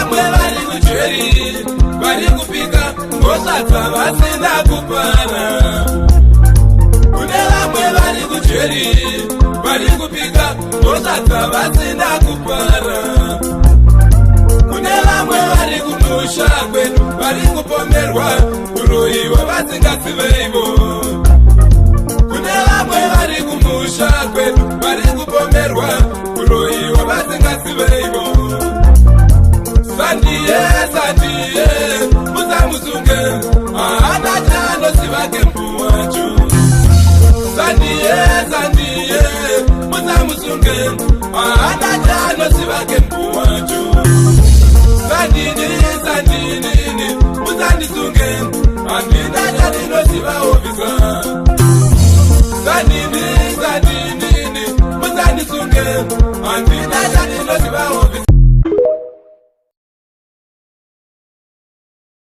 Vamwe vari kujeri vari kupika mhosva dzavasina kupara. Kune vamwe vari kujeri vari kupika mhosva dzavasina kupara.